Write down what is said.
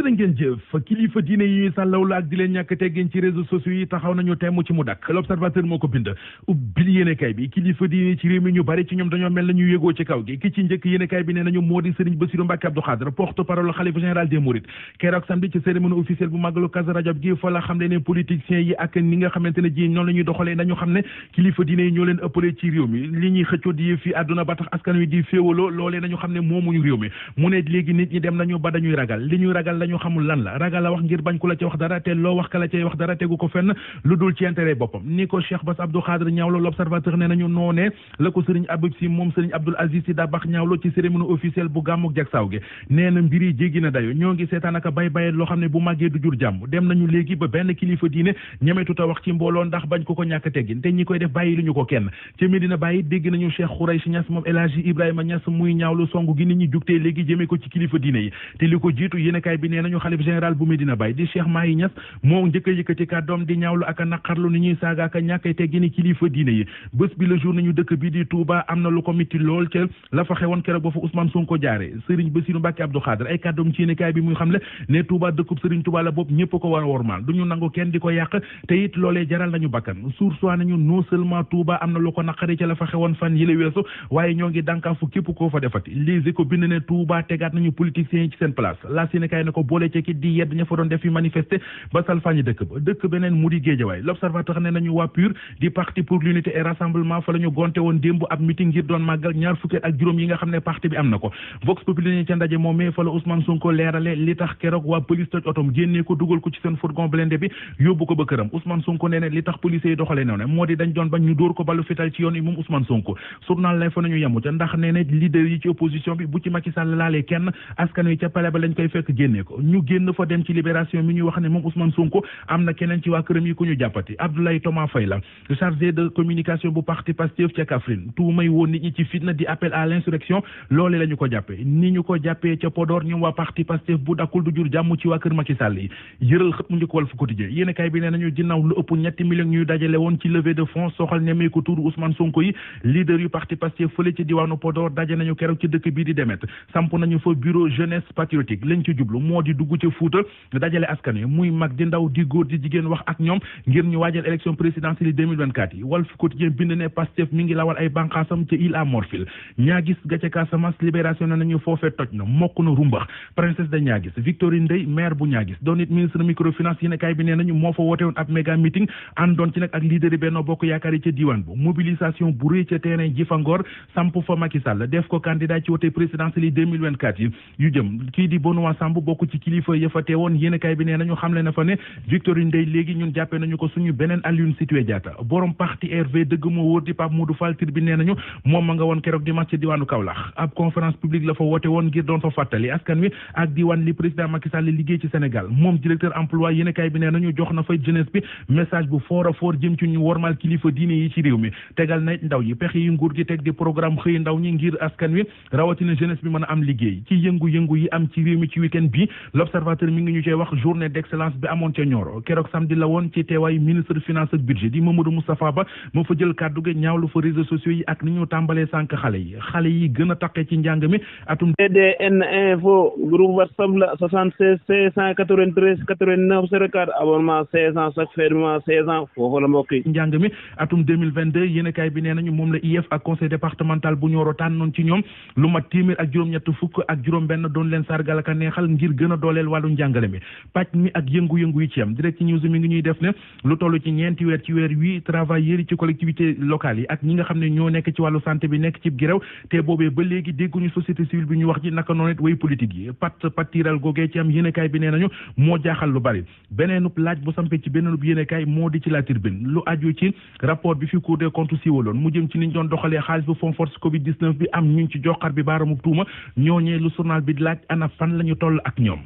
jërë ngeen jëf kilifa diine yi sàllaw la ak di leen ñàkk teggin ci réseaux sociaux yi taxaw nañu temm ci mu dakk l'observateur moo ko bind ubbil yéenekaay bi kilifa diine ci réew mi ñu bari ci ñoom dañoo mel na ñu yëgoo ci kaw gi ki ci njëkk yéenekaay bi nee nañu moo di Serigne Bassirou Mbacké Abdou Khadre porte-parole xalifa général des Mourides keroog samedi ci cérémonie officielle bu màggalu Kazu Rajab gi fa la xam ne politiciens yi ak ni nga xamante ne ji noonu la ñuy doxalee nañu xam ne kilifa diine yi ñoo leen ëppale ci réew mi li ñuy xëccoo di fi àdduna ba tax askan wi di féewaloo loolee nañu xam ne moomuñu réew mi mu ne léegi nit ñi dem nañu ba dañuy ragal li ñuy ragal lañu xamul lan la ragal la wax ngir bañ ku la ci wax dara te loo wax ka la cay wax dara tegu ko fenn lu dul ci intérêt boppam ni ko Cheikh Bass Abdou Khadre ñaawlo l'observateur ne nañu noonee la ko Serigne Abib Sy moom Serigne Abdoul Aziz Sy Dabakh ñaawlo ci cérémonie officielle bu gàmmuk Jaksaaw gi nee na mbir yi jéggi na dayo ñoo ngi seetaan aka bay loo xam ne bu màggee du jur jàmm dem nañu léegi ba benn kilifa diine ñemetuta wax ci mbooloo ndax bañ ko ñàkk teggin te ñi koy def bàyyi lu ñu ko kenn ci Medina Baye dégg nañu Cheikh Khouraychi Niass moom El Hadji Ibrahima Niass muy ñaawlu songu gi nit ñi jugtee léegi jëmee ko ci kilifa diine yi te li ko jiitu yéenekaay bi nee nañu xalif général bu Medina Baye di Cheikh Mahi Niass moo njëkk a yëkkati kàddoom di ñaawlu ak a naqarlu ni ñuy saaga ak a ñàkkay teggini kilifa diine yi bés bi le jour nañu dëkk bi di Touba am na lu ko mitti lool ca la fa xewoon keroog ba fa Ousmane Sonko jaare Serigne Bassirou Mbacké Abdou Khadre ay kàddoom ci yéenekaay bi muy xam le ne Touba dëkkub Serigne Touba la bopp ñëpp ko war a wormaal du ñu nangu kenn di ko yàq te it loolee jaral nañu bakkan sursoi nañu non seulement Touba am na lu ko naqari ca la fa xewoon fan yële weesu waaye ñoo ngi dànkaafu képp koo fa defati Les Échos bind ne Touba tegaat nañu politiciens yi ci seen place la yéenekaay ne ko boole ci kit di yedd ña fa doon def fi manifester ba salfaañi dëkk beneen mu di Géejawaay l'observateur ne nañu waa PUR di parti pour l'unité et rassemblement fa la ñu gonte woon démb ab meeting ngir doon màggal ñaar fukki ak juróom yi nga xam ne parti bi am na ko Vox Populi ne ca ndaje moomee fa la Ousmane Sonko leerale li tax keroog waa police toj otom génnee ko dugal ko ci seen fourgon blindé bi yóbbu ko ba këram Ousmane Sonko nee ne li tax police yi doxalee noonu moo di dañ doon bañ ñu dóor ko balu fital ci yoon yi moom Ousmane Sonko journal lay fa nañu yemu ca ndax nee ne leader yi ci opposition bi bu ci Macky Sall laalee kenn askan wi ca pale ba lañ koy fekk génnee ko ñu génn fa dem ci libération mi ñuy wax ne moom Ousmane Sonko am na keneen ci waa këram yi ku ñu jàppati Abdoulaye Thomas Faye la chargé de communication bu parti Pastef ca Kaffrine tuumay woon nit ñi ci fitna di appel à l'insurrection loole la ñu ko jàppee ni ñu ko jàppee ca Podor ñoom waa parti Pastef bu dakkul du jur jàmm ci waa kër Macky Sall yi yëral xët mu njëkk Walf Quotidien yéenekaay bi nee nañu ginnaaw lu ëpp ñetti millions ñuy dajale woon ci levée de fonds soxal nemmeeku tuuru Ousmane Sonko yi leader yu parti Pastef fële ci diwaanu Podor daje nañu keroog ci dëkk bii di Demet samp nañu fa bureau jeunesse patriotique lañ ci jublu moo di dugg ca Fuuta dajale askan wi muy mag di ndaw di góor di jigéen wax ak ñoom ngir ñu waajal élection présidentielle yi 2024 yi Walf Quotidien bind ne Pastef mi ngi lawal ay banqaasam ca Île à Morphil Niaguis ga ca Casamance libération ne nañu foofee toj na mokk na rumbax princesse de Niaguis Victorine Ndeye maire bu Niaguis doon it ministre microfinance yéenekaay bi nee nañu moo fa woote woon ab méga meeting àndoon ci nag ak leader yi Benno Bokk Yaakaar yi ca diwaan bu mobilisation bu rëy ca terrain Jifangor samp fa Macky Sall def ko candidat ci wote présidentielle yi 2024 yi yu jëm kii di Benoît Sambou bokk ci kilifa ya fa teewoon yéenekaay bi nee nañu xamle na fa ne Victorine Ndeye léegi ñun jàppee nañu ko suñu beneen Aline Sitoé Diatta borom parti RV dëgg moo wóor di Pape Modou Fall Tribune nee nañu moom ma nga woon keroog dimanche ci diwaanu Kaolack ab conférence publique la fa woote woon ngir doon fa fàttali askan wi ak diwaan li président Macky Sall liggéey ci Sénégal moom directeur emploi yéenekaay bi nee nañu jox na fay jeunesse bi message bu fort a fort jëm ci ñu wormal kilifa diine yi ci réew mi tegal na ndaw yi pexe yi nguur gi teg di programme xëy ndaw ñi ngir askan wi rawatina jeunesse bi mën a am liggéey ci yëngu-yëngu yi am ci réew mi ci week-end bi l'observateur mi ngi ñu cee wax journée d'excellence bi amoon ca Nioro keroog samedi la woon ci teewaayu ministre finance ak budget di Mamadou Moustapha Ba moo fa jël kàddu gi ñaawlu fa réseaux sociaux yi ak ni ñu tàmbalee sànq xale yi gën a taqe ci njàng mi atum DDN info groupe WhatsApp la 76 693 89 04 abonnement 16 ans chaque fin du mois 16 ans foofu la mbokk yi njàng mi atum 2022 yéenekaay bi nee nañu moom la IEF ak conseil départemental bu Nioro tànnoon ci ñoom lu mat téeméer ak juróom-ñett fukk ak juróom-benn doon leen sargal ak a neexal ngir gën a dooleel wàllu njàngale mi pàcc mi ak yëngu-yëngu yi ci am direct ci news mi ngi ñuy def ne lu toll ci ñeenti weer ci weer wi travailleurs yi ci collectivité locale yi ak ñi nga xam ne ñoo nekk ci wàllu santé bi nekk ci gréew te boobee ba léegi dégguñu société civile bi ñu wax ji naka noonu it way politique yi pattiral googee ci am yéenekaay bi nee nañu moo jaaxal lu bari beneenub laaj bu sampee ci beneenub yéenekaay moo di ci la Tribune lu aju ci rapport bi fi Cour des comptes siiwaloon mu jëm ci niñ doon doxalee xaalis bu fond force Covid 19 bi am ñu ci joxar bi baaramu tuuma ñooñee lu journal bi laaj ana fan la ñu toll ak ñoom